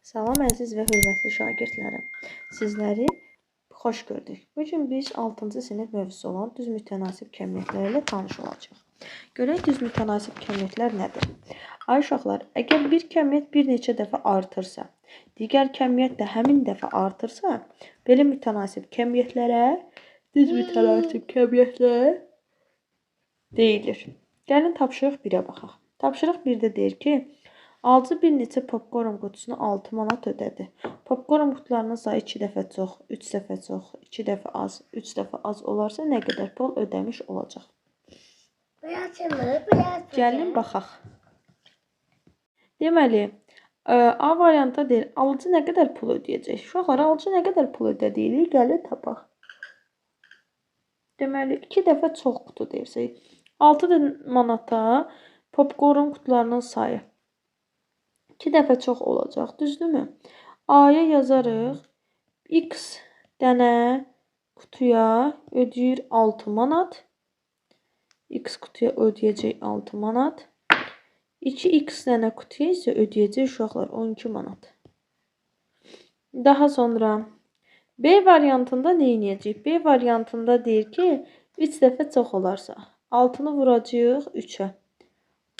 Salam əziz və hörmətli şagirdlərim. Sizləri xoş gördük. Bu gün biz 6-cı sinif mövzusu olan düz mütənasib kəmiyyətlər ilə tanış olacağıq. Görək düz mütənasib kəmiyyətlər nədir? Ay uşaqlar, əgər bir kəmiyyət bir neçə dəfə artırsa, digər kəmiyyət də həmin dəfə artırsa, belə mütənasib kəmiyyətlərə düz mütənasib kəmiyyətlər deyilir. Gəlin tapşırıq 1-ə baxaq. Tapşırıq 1-də deyir ki, alıcı bir neçə popkorn qutusunu 6 manat ödədi. Popkorn qutularının sayı 2 dəfə çox, 3 dəfə çox, 2 dəfə az, 3 dəfə az olarsa nə qədər pul ödəmiş olacaq? Gəlin baxaq. Deməli, A variantda deyir, alıcı nə qədər pul ödəyəcək? Uşaqlar, alıcı nə qədər pul ödədiyini gəlin tapaq. Deməli, 2 dəfə çox qutu deyirsə, 6 manata popkorn qutularının sayı 2 dəfə çox olacaq, düzdürmü? A-ya yazarıq. X dənə qutuya ödəyir 6 manat. X qutuya ödəyəcək 6 manat. 2x dənə qutuya isə ödəyəcək uşaqlar 12 manat. Daha sonra B variantında nə edəcəyik? B variantında deyir ki, 3 dəfə çox olarsa, 6-nı vuracağıq 3-ə.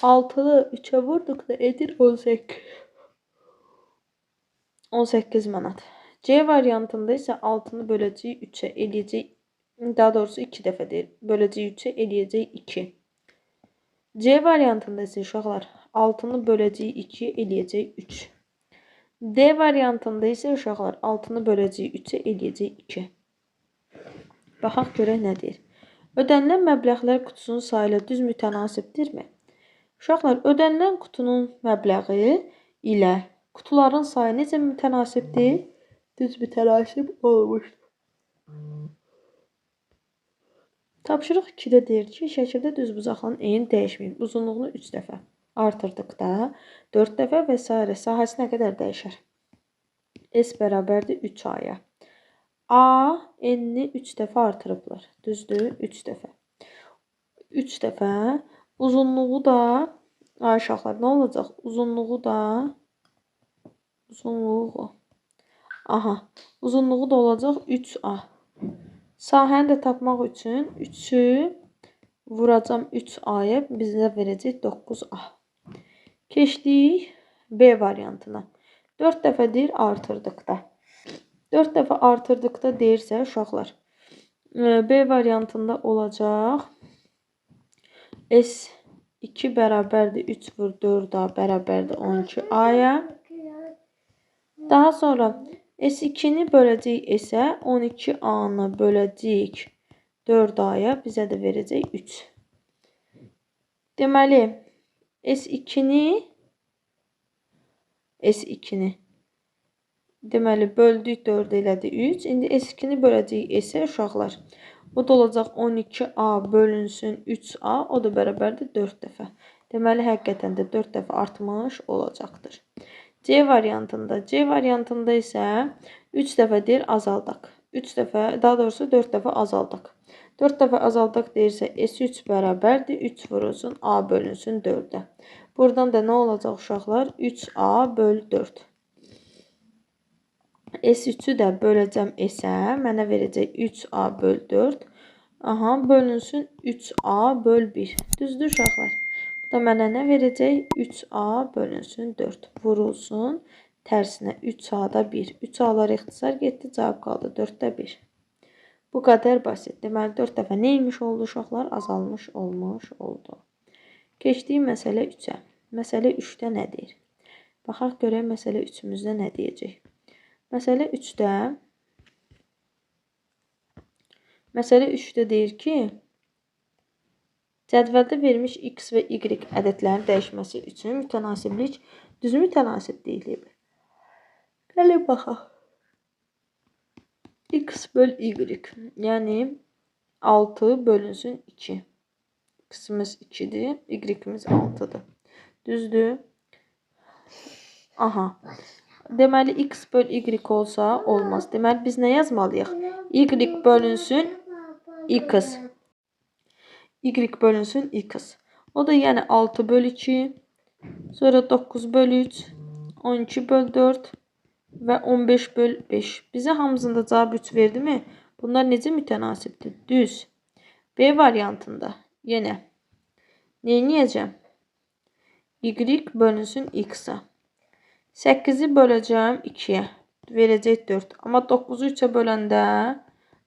6-nı 3-ə vurduqda edir 18. 18 manat. C variantında isə 6-nı böləcəyik 3-ə, eləyəcək, daha doğrusu 2 dəfə deyir. Böləcəyik 3-ə, eləyəcək 2. C variantında isə uşaqlar 6-nı böləcəyik 2, eləyəcək 3. D variantında isə uşaqlar 6-nı böləcəyik 3-ə, eləyəcək 2. Baxaq görək nə deyir. Ödənilən məbləğlər qutusunun sayı ilə düz mütənasibdirmi? Uşaqlar, ödənilən qutunun məbləği ilə qutuların sayı necə mütənasibdir? Düz mütənasib olmuşdur. Tapşırıq 2-də deyir ki, şəkildə düzbucaqlının eni dəyişməyib. Uzunluğunu 3 dəfə artırdıqda 4 dəfə və s. sahəsi nə qədər dəyişər? S bərabərdir 3A-ya. A enini 3 dəfə artırıblar. Düzdür? 3 dəfə. 3 dəfə. Uzunluğu da, ay uşaqlar, nə olacaq? Uzunluğu da, uzunluğu da olacaq 3A. Sahəni də tapmaq üçün 3-ü vuracam 3A-ya, bizə verəcək 9A. Keçdik B variantına. 4 dəfə deyir artırdıqda. 4 dəfə artırdıqda deyirsə uşaqlar, B variantında olacaq S2 bərabərdir 3 vur 4A bərabərdir 12A-ya. Daha sonra S2-ni böləcəyik S-ə, 12A-nı böləcəyik 4A-ya, bizə də verəcək 3. Deməli, S2-ni deməli, böldük 4 elədi 3. İndi S2-ni böləcəyik S-ə uşaqlar. O da olacaq 12A bölünsün 3A, o da bərabərdir 4 dəfə. Deməli, həqiqətən də 4 dəfə artmış olacaqdır. C variantında isə 3 dəfə deyir azaldaq. 3 dəfə, daha doğrusu 4 dəfə azaldaq. 4 dəfə azaldaq deyirsə S3 bərabərdir 3 vurulsun A bölünsün 4-ə. Buradan da nə olacaq uşaqlar? 3A böl 4. S3-ü də böləcəm S-ə, mənə verəcək 3A böl 4. Aha, bölünsün 3A böl 1. Düzdür uşaqlar? Bu da mənə nə verəcək? 3A bölünsün 4. Vurulsun tərsinə 3A-da 1. 3A-lar ixtisar getdi, cavab qaldı 4-də 1. Bu qədər basit. Deməli, 4 dəfə nə imiş oldu uşaqlar? Azalmış olmuş oldu. Keçdik məsələ 3-ə. Məsələ 3-də nə deyir? Baxaq görək məsələ 3-ümüzdə nə deyəcək. Məsələ 3-də deyir ki, cədvəldə verilmiş X və Y ədədlərin dəyişməsi üçün mütənasiblik düz mütənasib deyilib. Gəlin baxaq. X böl Y, yəni 6 bölünsün 2. X-imiz 2-dir, Y-imiz 6-dır. Düzdür? Aha. Deməli, X böl Y olsa olmaz. Deməli, biz nə yazmalıyıq? Y bölünsün X. Y bölünsün X. O da yəni 6 böl 2, sonra 9 böl 3, 12 böl 4, və 15 böl 5. Bizə hamısında cavab 3 verdimi? Bunlar necə mütənasibdir? Düz. B variantında yenə neyniyəcəm? Y bölünsün X-a. 8-i böləcəm 2-yə. Verəcək 4. Amma 9-u 3-ə böləndə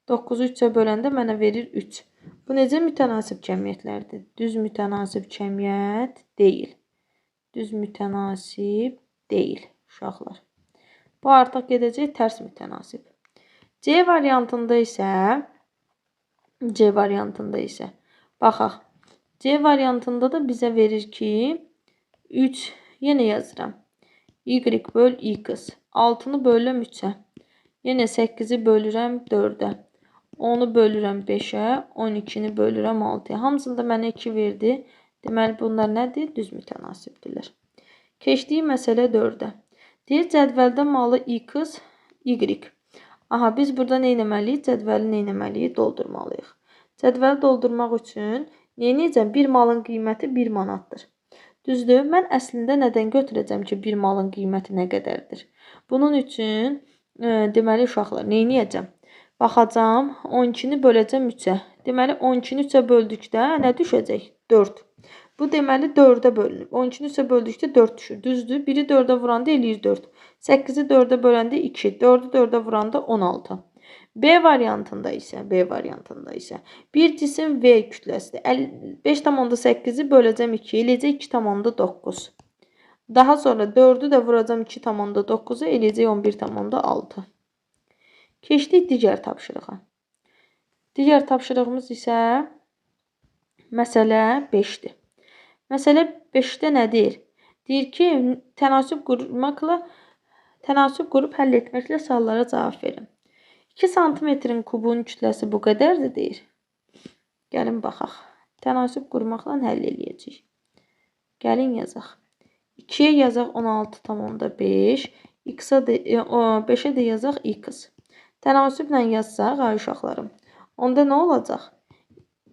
9-u 3-ə böləndə mənə verir 3. Bu necə mütənasib kəmiyyətlərdir? Düz mütənasib kəmiyyət deyil. Düz mütənasib deyil uşaqlar. Bu artıq gedəcək tərs mütənasib. C variantında isə baxaq. C variantında da bizə verir ki 3 yenə yazıram. Y böl X. 6-nı bölürəm 3-ə. Yenə 8-i bölürəm 4-ə. 10-u bölürəm 5-ə, 12-ni bölürəm 6-ya. Hamısında mənə 2 verdi. Deməli, bunlar nədir? Düz mütənasibdirlər. Keçdik məsələ 4-ə. Deyir, cədvəldə malı X, Y. Aha, biz burada nə etməliyik? Cədvəli nə etməliyik? Doldurmalıyıq. Cədvəli doldurmaq üçün nə edəcəm? Bir malın qiyməti 1 manatdır. Düzdür? Mən əslində nədən götürəcəm ki, bir malın qiyməti nə qədərdir? Bunun üçün, deməli, uşaqlar, nə edəcəm? Baxacağam, 12-ni böləcəm 3-ə. Deməli, 12-ni 3-ə böldükdə nə düşəcək? 4. Bu, deməli, 4-ə bölünüb. 12-ni 3-ə böldükdə 4 düşür. Düzdür? 1-i 4-ə vuranda eləyir 4. 8-i 4-ə böləndə 2. 4-ü 4-ə vuranda 16. B variantında isə bir cisim V kütləsidir. 5,8-i böləcəm 2, eləyəcək 2,9. Daha sonra 4-ü də vuracam 2,9-u, eləyəcək 11,6. Keçdik digər tapşırığa. Digər tapşırığımız isə məsələ 5-dir. Məsələ 5-də nə deyir? Deyir ki, tənasüb qurub həll etməklə suallara cavab verin. 2 santimetrin kubunun kütləsi bu qədərdir, deyir. Gəlin baxaq. Tənasüb qurmaqla həll eləyəcəyik. Gəlin yazaq. 2-yə yazaq 16,5, 5-ə də yazaq x. Tənasüblə yazsaq, ay uşaqlarım, onda nə olacaq?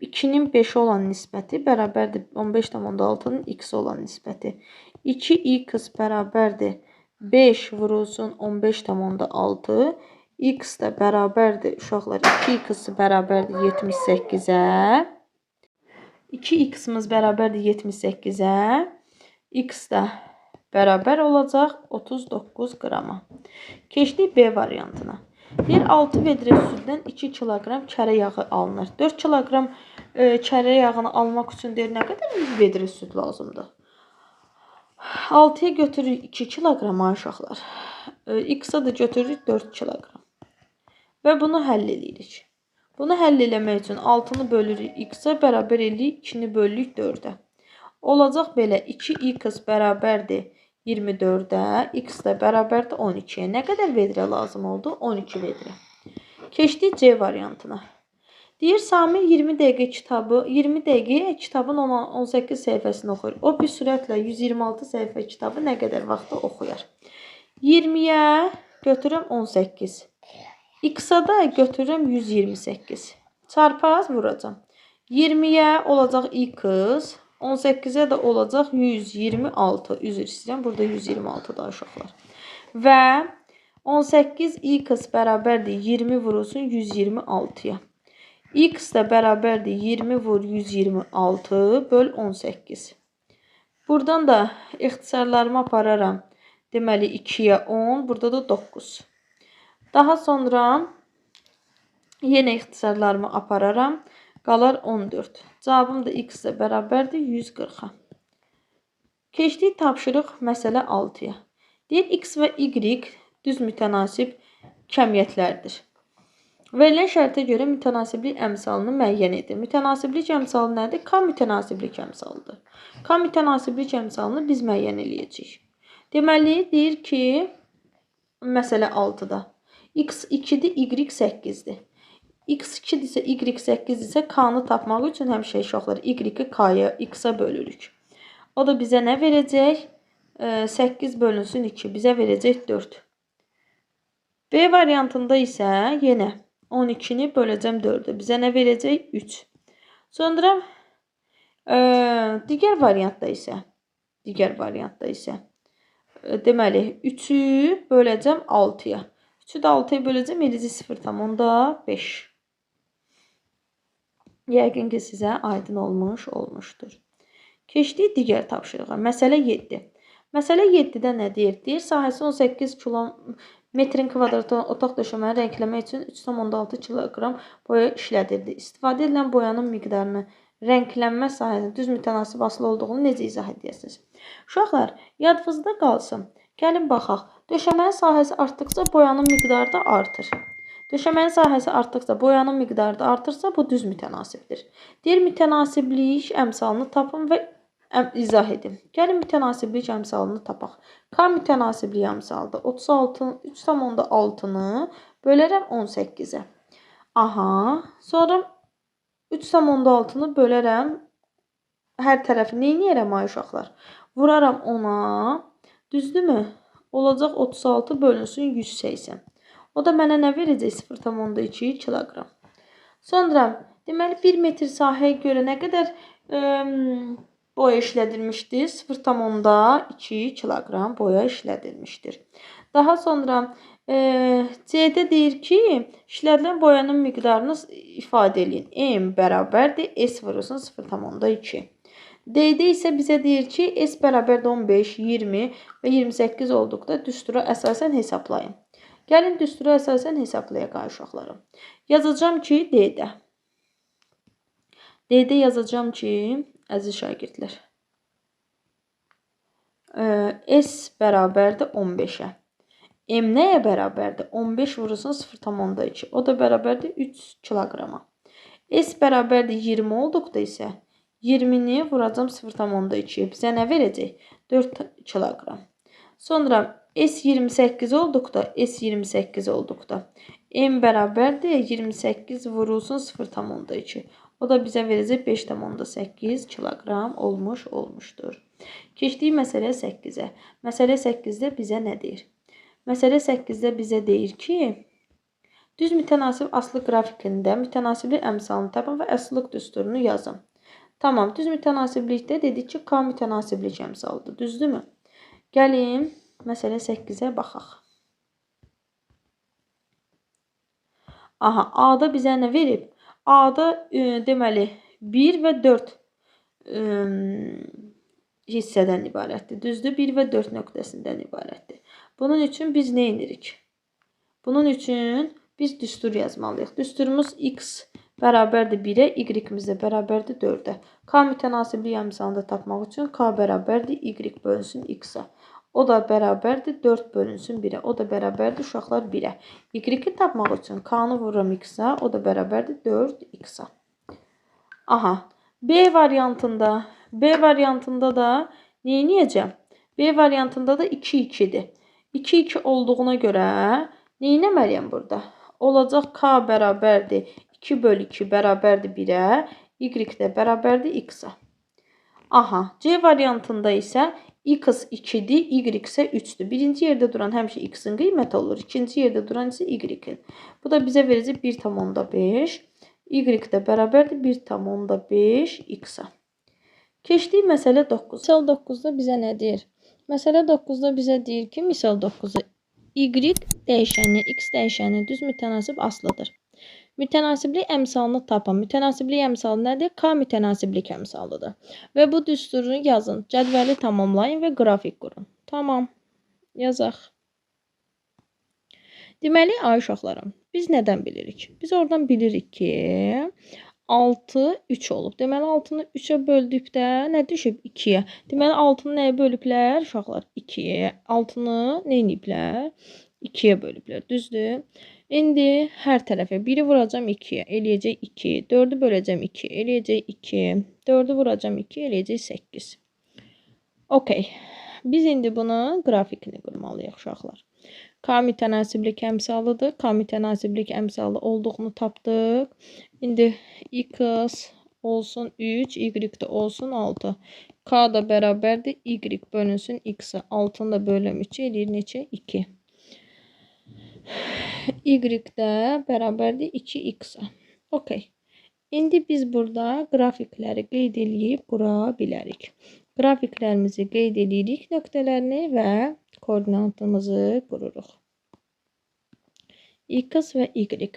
2-nin 5-ə olan nisbəti bərabərdir 15,6-nın x olan nisbəti. 2x bərabərdir 5 vurulsun 15,6. X də bərabərdir uşaqlar, 2x bərabərdir 78-ə. 2x-imiz bərabərdir 78-ə. X də bərabər olacaq 39 qrama. Keçdik B variantına. Deyir, 6 vedrə süddən 2 kiloqram kərə yağı alınır. 4 kiloqram kərə yağını almaq üçün deyir, nə qədər vedrə süd lazımdır? 6-ya götürürük 2 kiloqram uşaqlar. X-a da götürürük 4 kiloqram. Və bunu həll edirik. Bunu həll eləmək üçün 6-nı bölürük x-a, bərabər eləyirik 2-ni bölürük 4-ə. Olacaq belə 2x bərabərdir 24-ə, x də bərabərdir 12-yə. Nə qədər vedrə lazım oldu? 12 vedrə. Keçdik C variantına. Deyir, Samir 20 dəqiqə kitabın 18 səhifəsini oxuyur. O bir sürətlə 126 səhifə kitabı nə qədər vaxtda oxuyar? 20-yə götürürəm 18. X-a da götürürəm 128. Çarpaz vuracam. 20-yə olacaq x, 18-ə də olacaq 126. Üzr istəyirəm, burada 126 da uşaqlar. Və 18x bərabərdir 20 vurulsun 126-ya. X də bərabərdir 20 vur 126 böl 18. Buradan da ixtisarlarımı apararam. Deməli 2-yə 10, burada da 9. Daha sonra yenə ixtisarlarımı apararam. Qalar 14. Cavabım da x də bərabərdir 140-a. Keçdik tapşırıq məsələ 6-ya. Deyir, x və y düz mütənasib kəmiyyətlərdir. Verilən şərtə görə mütənasiblik əmsalını müəyyən edir. Mütənasiblik əmsalı nədir? K mütənasiblik əmsalıdır. K mütənasiblik əmsalını biz müəyyən eləyəcəyik. Deməli, deyir ki, məsələ 6-da x 2-dir, y 8-dir. X 2-dirsə, y 8-dirsə, K-nı tapmaq üçün həmişə uşaqlar y-i K-ya, x-a bölürük. O da bizə nə verəcək? 8 bölünsün 2, bizə verəcək 4. B variantında isə yenə 12-ni böləcəm 4-ə. Bizə nə verəcək? 3. Sonra digər variantda isə Deməli, 3-ü böləcəm 6-ya. 3-ü də 6-ya böləcəm, eləyəcək 0,5. Yəqin ki, sizə aydın olmuşdur. Keçdik digər tapşırığa. Məsələ 7. Məsələ 7-də nə deyir? Deyir, sahəsi 18 kilometrin kvadratı olan otaq döşəməni rəngləmək üçün 3,6 kiloqram boya işlədildi. İstifadə edilən boyanın miqdarını rənglənmə sahəsinin düz mütənasib asılı olduğunu necə izah edəsiniz? Uşaqlar, yadınızda qalsın. Gəlin baxaq. Döşəmənin sahəsi artdıqca boyanın miqdarı da artır. Döşəmənin sahəsi artdıqca boyanın miqdarı da artırsa, bu düz mütənasibdir. Deyir, mütənasiblik əmsalını tapın və izah edin. Gəlin mütənasiblik əmsalını tapaq. K mütənasiblik əmsalıdır. 3,6-nı bölərəm 18-ə. Aha. Sonra 3,6-nı bölərəm. Hər tərəfi neyniyərəm ay uşaqlar? Vuraram 10-a. Düzdürmü? Olacaq 36 bölünsün 180. O da mənə nə verəcək? 0,2 kiloqram. Sonra, deməli, 1 metr sahəyə görə nə qədər boya işlədilmişdir? 0,2 kiloqram boya işlədilmişdir. Daha sonra C-də deyir ki, işlədilən boyanın miqdarını ifadə eləyin. M bərabərdir S vurulsun 0,2. D-də isə bizə deyir ki, S bərabərdir 15, 20 və 28 olduqda düstura əsasən hesablayın. Gəlin düstura əsasən hesablayaq ay uşaqlarım. Yazacağam ki, D-də. D-də yazacağam ki, əziz şagirdlər, S bərabərdir 15-ə. M nəyə bərabərdir? 15 vurulsun 0,2. O da bərabərdir 3 kiloqrama. S bərabərdir 20 olduqda isə 20-ni vuracam 0,2-yə. Bizə nə verəcək? 4 kiloqram. Sonra S 28 olduqda, S 28 olduqda M bərabərdir 28 vurulsun 0,2. O da bizə verəcək 5,8 kiloqram olmuşdur. Keçdik məsələ 8-ə. Məsələ 8-də bizə nə deyir? Məsələ 8-də bizə deyir ki, düz mütənasib asılı qrafikində mütənasiblik əmsalını tapın və asılılıq düsturunu yazın. Tamam, düz mütənasiblikdə dedik ki, K mütənasiblik əmsalıdır. Düzdürmü? Gəlin məsələ 8-ə baxaq. Aha, A-da bizə nə verib? A-da deməli 1 və 4 hissədən ibarətdir. Düzdür? 1 və 4 nöqtəsindən ibarətdir. Bunun üçün biz nə edirik? Bunun üçün biz düstur yazmalıyıq. Düsturumuz x bərabərdir 1-ə, y-imiz də bərabərdir 4-ə. K mütənasiblik əmsalını da tapmaq üçün K bərabərdir y bölünsün x-a. O da bərabərdir 4 bölünsün 1-ə. O da bərabərdir uşaqlar 1-ə. Y-i tapmaq üçün K-nı vururam x-a. O da bərabərdir 4x-a. Aha. B variantında da nə edəcəm? B variantında da 2, 2-dir. 2, 2 olduğuna görə nə etməliyəm burada? Olacaq K bərabərdir 2 bölü 2 bərabərdir 1-ə. Y də bərabərdir x-a. Aha. C variantında isə x 2-dir, y isə 3-dür. Birinci yerdə duran həmişə x-in qiyməti olur. İkinci yerdə duran isə y-in. Bu da bizə verəcək 1,5. Y də bərabərdir 1,5 x-a. Keçdik məsələ 9. Misal 9-da bizə nə deyir? Məsələ 9-da bizə deyir ki, misal 9-da y dəyişəni, x dəyişəni düz mütənasib asılıdır. Mütənasiblik əmsalını tapın. Mütənasiblik əmsalı nədir? K mütənasiblik əmsalıdır. Və bu düsturunu yazın. Cədvəli tamamlayın və qrafik qurun. Tamam. Yazaq. Deməli, ay uşaqlarım, biz nədən bilirik? Biz oradan bilirik ki, 6, 3 olub. Deməli, 6-nı 3-ə böldükdə nə düşüb? 2-yə. Deməli, 6-nı nəyə bölüblər? Uşaqlar, 2-yə. 6-nı nə ediblər? 2-yə bölüblər. Düzdür? İndi hər tərəfə 1-i vuracam 2-yə, eləyəcək 2. 4-ü böləcəm 2, eləyəcək 2. 4-ü vuracam 2, eləyəcək 8. Okey. Biz indi bunun qrafikini qurmalıyıq uşaqlar. K mütənasiblik əmsalıdır. K mütənasiblik əmsalı olduğunu tapdıq. İndi x olsun 3, y də olsun 6. K da bərabərdir. Y bölünsün x-a. 6-nı da bölüm 3 eləyir neçə? 2. Y də bərabərdir 2x-a. Okey. İndi biz burada qrafikləri qeyd eləyib qura bilərik. Qrafiklərimizi qeyd edirik, nöqtələrini və koordinatımızı qururuq. X və Y.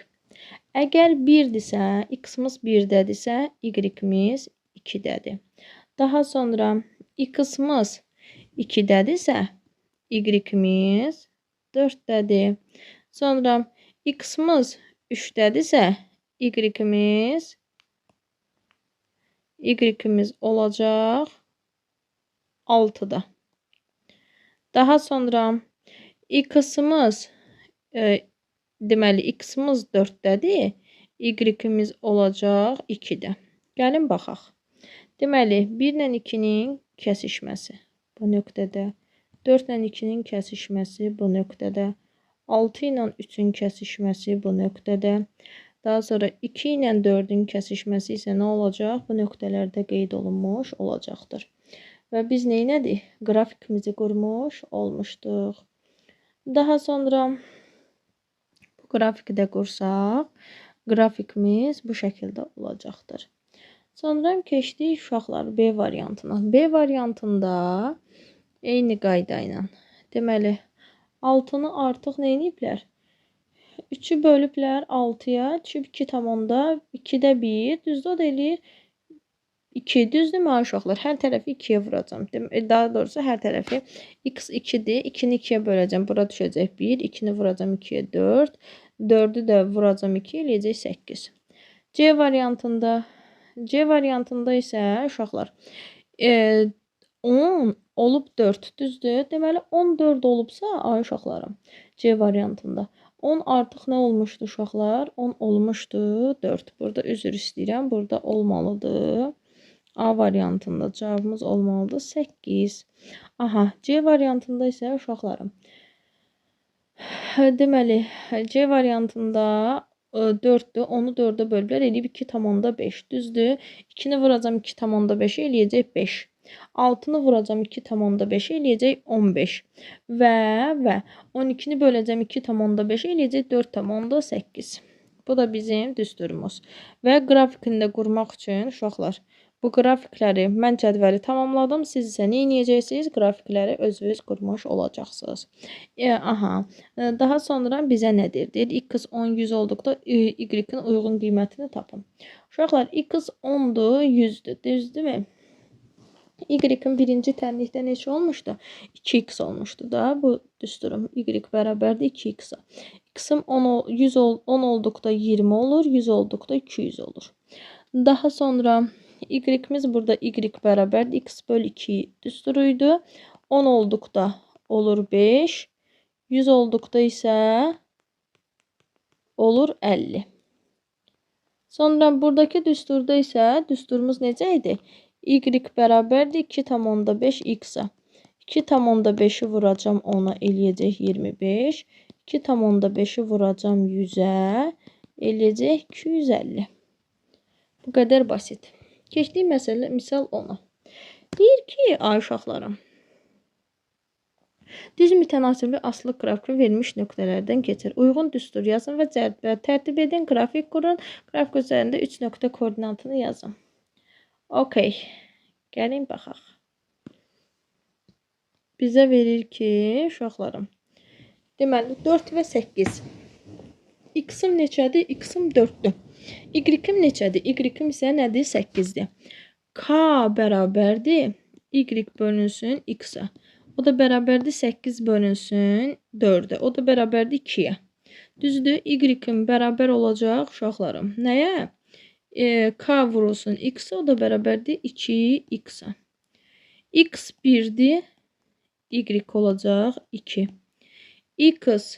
Əgər 1-dirsə, X-imiz 1-dədirsə, Y-imiz 2-dədir. Daha sonra X-imiz 2-dədirsə, Y-imiz 4-dədir. Sonra X-imiz 3-dədirsə, Y-imiz olacaq 6-da. Daha sonra X-imiz deməli, X-imiz 4-dədir, Y-imiz olacaq 2-də. Gəlin baxaq. Deməli, 1 ilə 2-nin kəsişməsi bu nöqtədə, 4 ilə 2-nin kəsişməsi bu nöqtədə, 6 ilə 3-ün kəsişməsi bu nöqtədə. Daha sonra 2 ilə 4-ün kəsişməsi isə nə olacaq? Bu nöqtələrdə qeyd olunmuş olacaqdır. Və biz nə elədik? Qrafikimizi qurmuş olmuşduq. Daha sonra bu qrafiki də qursaq, qrafikimiz bu şəkildə olacaqdır. Sonra keçdik uşaqlar B variantına. B variantında eyni qayda ilə. Deməli, 6-nı artıq nə eləyiblər? 3-ü bölüblər 6-ya, düşüb 2,2-də 1, düzdür, o da eləyir 2, düzdürmü uşaqlar? Hər tərəfi 2-yə vuracam. Daha doğrusu, hər tərəfi x 2-dir, 2-ni 2-yə böləcəm, bura düşəcək 1, 2-ni vuracam 2-yə 4, 4-ü də vuracam 2, eləyəcək 8. C variantında isə uşaqlar 10 olub 4, düzdür? Deməli, 14 olubsa, ay uşaqlarım, C variantında. 10 artıq nə olmuşdu uşaqlar? 10 olmuşdu 4. Burada üzr istəyirəm. Burada olmalıdır. A variantında cavabımız olmalıdır 8. Aha, C variantında isə uşaqlarım. Deməli, C variantında 4-dür. 10-u 4-ə bölüblər. Eləyib 2,5. Düzdür? 2-ni vuracam 2,5-ə eləyəcək 5. 6-nı vuracam 2,5-ə eləyəcək 15. Və 12-ni böləcəm 2,5-ə eləyəcək 4,8. Bu da bizim düsturumuz. Və qrafikini də qurmaq üçün uşaqlar, bu qrafikləri mən cədvəli tamamladım. Siz isə nə edəcəksiniz? Qrafikləri özünüz qurmuş olacaqsınız. Aha. Daha sonra bizə nə deyir? Deyir, x 10, 100 olduqda y-in uyğun qiymətini tapın. Uşaqlar, x 10-dur, 100-dür. Düzdürmü? Y-in birinci tənlikdə neçə olmuşdu? 2x olmuşdu da. Bu düsturum. Y bərabərdir 2x-a. X-im 10 olduqda 20 olur, 100 olduqda 200 olur. Daha sonra Y-imiz burada Y bərabərdir x böl 2 düsturuydu. 10 olduqda olur 5, 100 olduqda isə olur 50. Sonra buradakı düsturda isə düsturumuz necə idi? Y bərabərdir 2,5 x-a. 2,5-i vuracam 10-a eləyəcək 25. 2,5-i vuracam 100-ə eləyəcək 250. Bu qədər basit. Keçdik məsələ misal 10-a. Deyir ki, ay uşaqlarım, düz mütənasibli asılı qrafiki verilmiş nöqtələrdən keçir. Uyğun düstur yazın və cədvəl tərtib edin, qrafik qurun. Qrafik üzərində 3 nöqtə koordinatını yazın. Okey. Gəlin baxaq. Bizə verir ki, uşaqlarım, deməli 4 və 8. X-im neçədir? X-im 4-dür. Y-im neçədir? Y-im isə nədir? 8-dir. K bərabərdir Y bölünsün X-a. O da bərabərdir 8 bölünsün 4-ə. O da bərabərdir 2-yə. Düzdür? Y-im bərabər olacaq uşaqlarım. Nəyə? K vurulsun X-a, o da bərabərdir 2X-a. X 1-dir, Y olacaq 2. X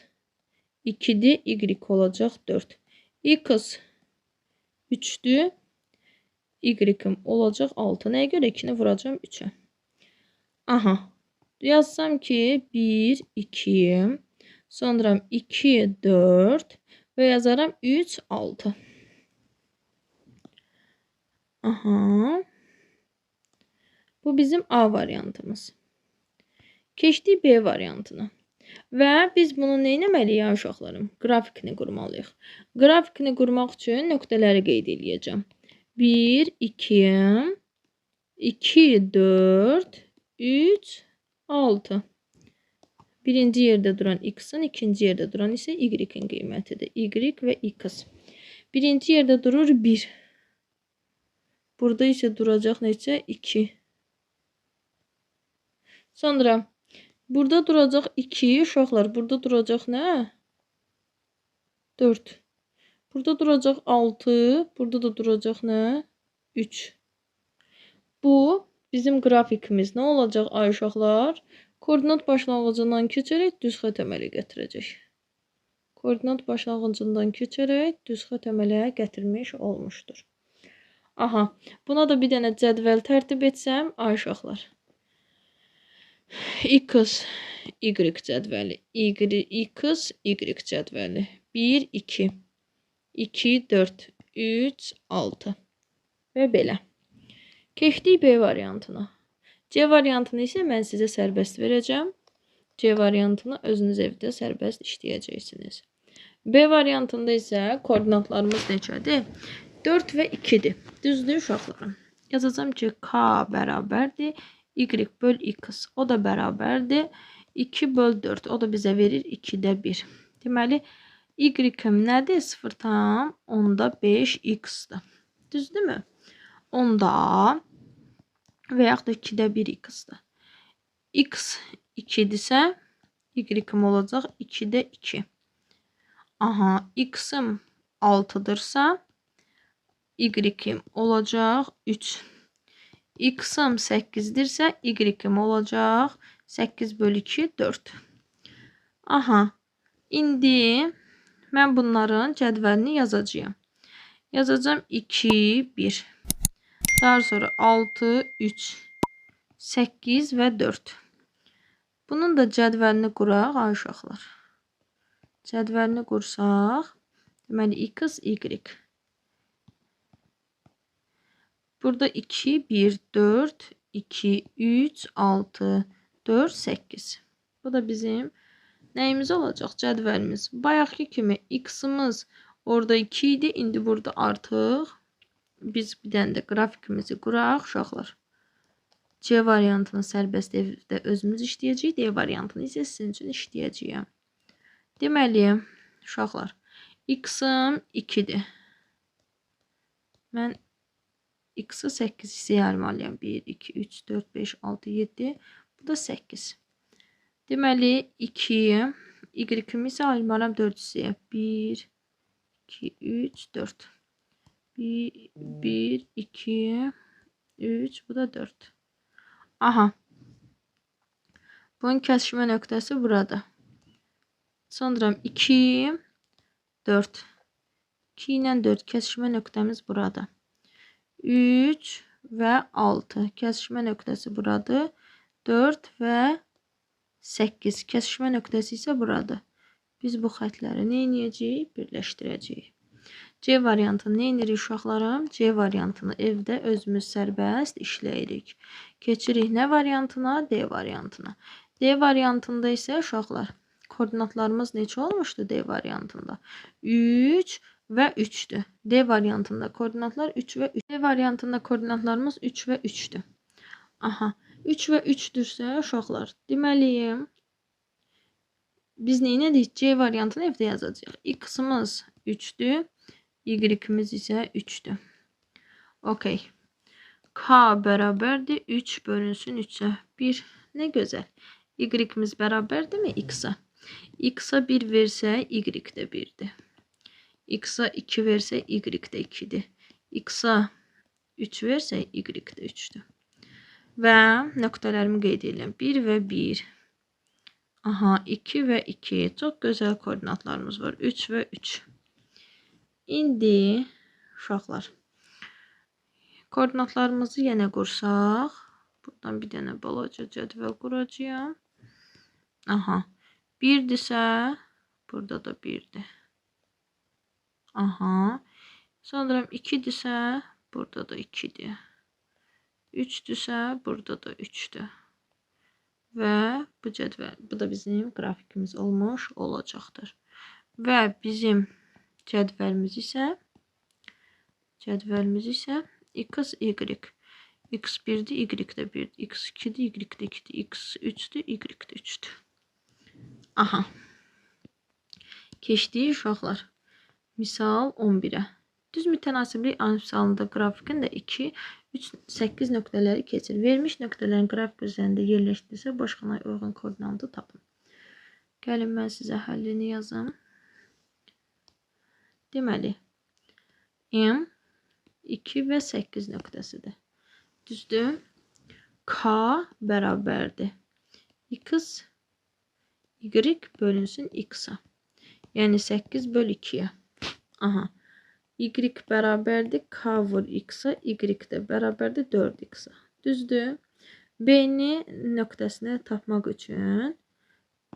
2-dir, Y olacaq 4. X 3-dür, Y-im olacaq 6. Nəyə görə 2-ni vuracam 3-ə? Aha, yazsam ki 1, 2, sonra 2, 4 və yazaram 3, 6. Aha. Bu bizim A variantımız. Keçdik B variantına. Və biz bunu nə etməliyik uşaqlarım? Qrafikini qurmalıyıq. Qrafikini qurmaq üçün nöqtələri qeyd eləyəcəm. 1, 2, 2, 4, 3, 6. Birinci yerdə duran x-in, ikinci yerdə duran isə y-in qiymətidir. Y və x. Birinci yerdə durur 1. Burada isə duracaq neçə? 2. Sonra burada duracaq 2. Uşaqlar, burada duracaq nə? 4. Burada duracaq 6. Burada da duracaq nə? 3. Bu bizim qrafikimiz nə olacaq ay uşaqlar? Koordinat başlanğıcından keçərək düz xətt əmələ gətirəcək. Koordinat başlanğıcından keçərək düz xətt əmələ gətirmiş olmuşdur. Aha, buna da bir dənə cədvəl tərtib etsəm, ay uşaqlar. X, Y cədvəli, Y, X, Y cədvəli. 1, 2, 2, 4, 3, 6 və belə. Keçdik B variantına. C variantını isə mən sizə sərbəst verəcəm. C variantını özünüz evdə sərbəst işləyəcəksiniz. B variantında isə koordinatlarımız neçədir? 4 və 2-dir. Düzdür uşaqlarım? Yazacağım ki, K bərabərdir Y böl X. O da bərabərdir 2 böl 4. O da bizə verir 2-də 1. Deməli, Y-im nədir? 0,5 X-dir. Düzdürmü? Onda və yaxud da 2-də 1 x-dir. X 2-dirsə, y-im olacaq 2-də 2. Aha, x-im 6-dırsa, y-im olacaq 3. X-im 8-dirsə, y-im olacaq 8 bölü 2, 4. Aha, indi mən bunların cədvəlini yazacağım. Yazacağım 2, 1. Daha sonra 6, 3, 8 və 4. Bunun da cədvəlini quraq, ay uşaqlar. Cədvəlini qursaq, deməli x, y. Burada 2, 1, 4, 2, 3, 6, 4, 8. Bu da bizim nəyimiz olacaq? Cədvəlimiz. Bayaqki kimi x-imiz orada 2 idi. İndi burada artıq biz bir dənə də qrafikimizi quraq uşaqlar. C variantını sərbəst evdə özümüz işləyəcəyik. D variantını isə sizin üçün işləyəcəyəm. Deməli, uşaqlar, x-im 2-dir. Mən x-ı 8 hissəyə ayırmalıyam. 1, 2, 3, 4, 5, 6, 7. Bu da 8. Deməli, 2, y-imi isə ayırmalıyam 4 hissəyə. 1, 2, 3, 4. 1, 2, 3, bu da 4. Aha. Bunun kəsişmə nöqtəsi burada. Sonra 2, 4. 2 ilə 4 kəsişmə nöqtəmiz burada. 3 və 6 kəsişmə nöqtəsi buradır. 4 və 8 kəsişmə nöqtəsi isə buradır. Biz bu xətləri nə edəcəyik? Birləşdirəcəyik. C variantını nə edirik uşaqlarım? C variantını evdə özümüz sərbəst işləyirik. Keçirik nə variantına? D variantına. D variantında isə uşaqlar, koordinatlarımız neçə olmuşdu D variantında? 3 və 3-dür. D variantında koordinatlar 3 və 3. D variantında koordinatlarımız 3 və 3-dür. Aha, 3 və 3-dürsə uşaqlar, deməli, biz nə edirik? C variantını evdə yazacağıq. X-imiz 3-dür. Y-imiz isə 3-dür. Okey. K bərabərdir 3 bölünsün 3-ə. 1. Nə gözəl. Y-imiz bərabərdirmi X-a? X-a 1 versə Y də 1-dir. X-a 2 versə Y də 2-dir. X-a 3 versə Y də 3-dür. Və nöqtələrimi qeyd edirəm. 1 və 1. Aha, 2 və 2. Çox gözəl koordinatlarımız var. 3 və 3. İndi uşaqlar, koordinatlarımızı yenə qursaq, buradan bir dənə balaca cədvəl quracağam. Aha, 1-dirsə, burada da 1-dir. Aha, sonra 2-dirsə, burada da 2-dir. 3-dürsə, burada da 3-dür. Və bu cədvəl, bu da bizim qrafikimiz olmuş olacaqdır. Və bizim cədvəlimiz isə x, y. X1-dir, Y də 1-dir. X2-dir, Y də 2-dir. X3-dür, Y də 3-dür. Aha. Keçdik uşaqlar. Misal 11-ə. Düz mütənasiblik əmsalında qrafikin də 2, 3, 8 nöqtələri keçir. Verilmiş nöqtələrin qrafik üzərində yerləşdirilsə, boş xanaya uyğun koordinatı tapın. Gəlin, mən sizə həllini yazım. Deməli, M 2 və 8 nöqtəsidir. Düzdür? K bərabərdir. X, Y bölünsün X-a. Yəni 8 böl 2-yə. Aha. Y bərabərdir K vur X-a, Y də bərabərdir 4X-a. Düzdür? B-ni nöqtəsini tapmaq üçün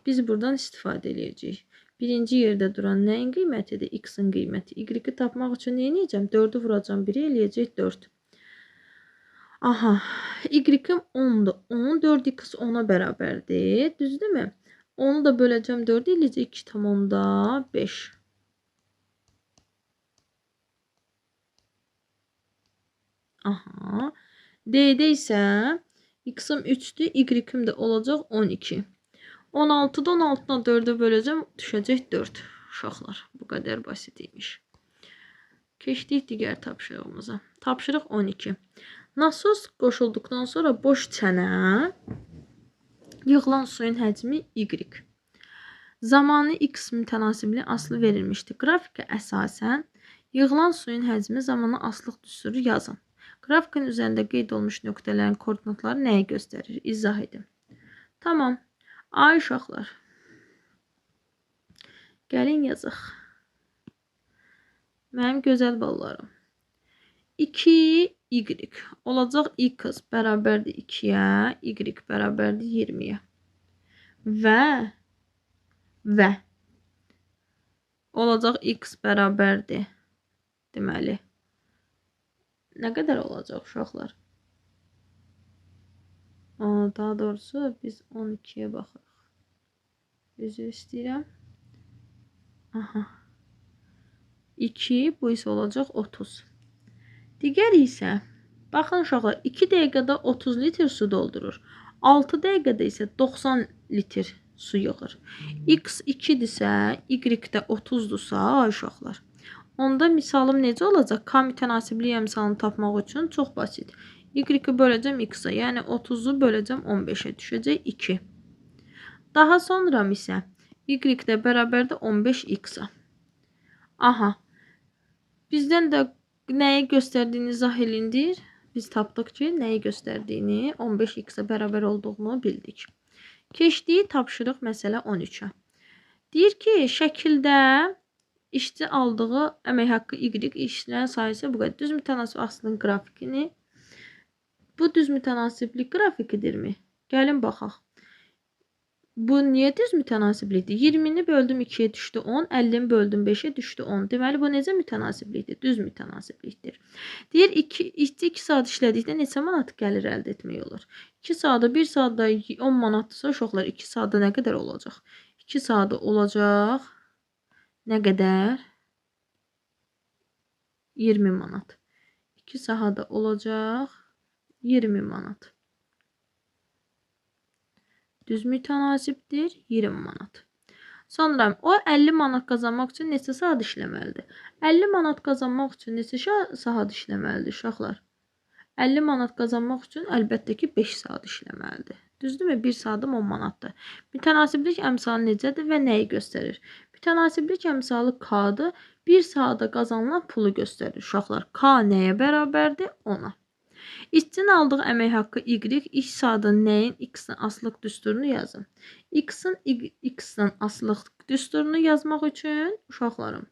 biz buradan istifadə eləyəcəyik. Birinci yerdə duran nəyin qiymətidir? X-in qiyməti. Y-i tapmaq üçün nə eləyəcəm? 4-ü vuracam, 1-i eləyəcək 4. Aha, Y-im 10-dur. 10, 4x 10-a bərabərdir. Düzdürmü? 10-u da böləcəm 4-ü eləyəcək 2,5. Aha. D-də isə X-im 3-dür, Y-im də olacaq 12. 16-da 16-dan 4-ə böləcəm, düşəcək 4. Uşaqlar, bu qədər basit imiş. Keçdik digər tapşırığımıza. Tapşırıq 12. Nasos qoşulduqdan sonra boş çənə yığılan suyun həcmi Y. Zamanı X mütənasibli asılı verilmişdir. Qrafikə əsasən yığılan suyun həcmi zamana asılıq düsturu yazın. Qrafikin üzərində qeyd olmuş nöqtələrin koordinatları nəyi göstərir? İzah edin. Tamam. Ay uşaqlar. Gəlin yazaq. Mənim gözəl ballarım. 2 Y olacaq X bərabərdir 2-yə, Y bərabərdir 20-yə. Və olacaq X bərabərdir. Deməli, nə qədər olacaq uşaqlar? Daha doğrusu biz 12-yə baxırıq. Üzr istəyirəm. Aha. 2, bu isə olacaq 30. Digəri isə, baxın uşaqlar, 2 dəqiqədə 30 litr su doldurur. 6 dəqiqədə isə 90 litr su yığır. X 2-dirsə, Y də 30-dursa, ay uşaqlar. Onda misalım necə olacaq? K mütənasiblik əmsalını tapmaq üçün çox basit. Y-i böləcəm X-a, yəni 30-u böləcəm 15-ə, düşəcək 2. Daha sonra isə Y də bərabərdir 15X-a. Aha, bizdən də nəyi göstərdiyini izah elindir. Biz tapdıq ki, nəyi göstərdiyini, 15X-a bərabər olduğunu bildik. Keçdik tapşırıq məsələ 13-ə. Deyir ki, şəkildə işçi aldığı əmək haqqı Y, işçilərin sayısı bu qədər. Düz mütənasib asılının qrafikini. Bu düz mütənasiblik qrafikidirmi? Gəlin baxaq. Bu niyə düz mütənasiblikdir? 20-ni böldüm 2-yə düşdü 10, 50-ni böldüm 5-ə düşdü 10. Deməli, bu necə mütənasiblikdir? Düz mütənasiblikdir. Deyir, işçi 2 saat işlədikdə neçə manat gəlir əldə etmək olur? 2 saatda, 1 saatda 10 manatdırsa, uşaqlar 2 saatda nə qədər olacaq? 2 saatda olacaq nə qədər? 20 manat. 2 saatda olacaq 20 manat. Düz mütənasibdir 20 manat. Sonra o 50 manat qazanmaq üçün neçə saat işləməlidir? 50 manat qazanmaq üçün neçə saat işləməlidir uşaqlar? 50 manat qazanmaq üçün əlbəttə ki 5 saat işləməlidir. Düzdürmü? 1 saatım 10 manatdır. Mütənasiblik əmsalı necədir və nəyi göstərir? Mütənasiblik əmsalı K-dır. 1 saata qazanılan pulu göstərir. Uşaqlar, K nəyə bərabərdir? 10-a. İşçinin aldığı əmək haqqı Y, iş saatı nəyin X-dən asılıq düsturunu yazın. X-in X-dən asılıq düsturunu yazmaq üçün uşaqlarım,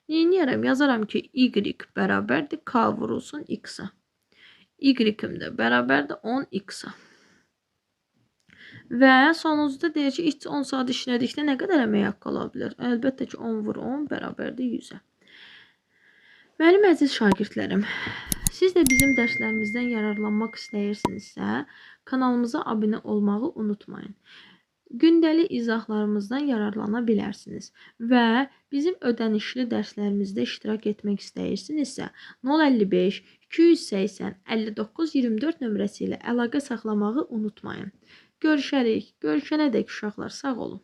neyniyərəm? Yazaram ki, Y bərabərdir K vurulsun X-a. Y-im də bərabərdir 10X-a. Və sonuncuda deyir ki, işçi 10 saat işlədikdə nə qədər əmək haqqı ala bilər? Əlbəttə ki, 10 vur 10 bərabərdir 100-ə. Mənim əziz şagirdlərim, siz də bizim dərslərimizdən yararlanmaq istəyirsinizsə, kanalımıza abunə olmağı unutmayın. Gündəlik izahlarımızdan yararlana bilərsiniz və bizim ödənişli dərslərimizdə iştirak etmək istəyirsinizsə 055 280 59 24 nömrəsi ilə əlaqə saxlamağı unutmayın. Görüşərik. Görüşənədək uşaqlar, sağ olun.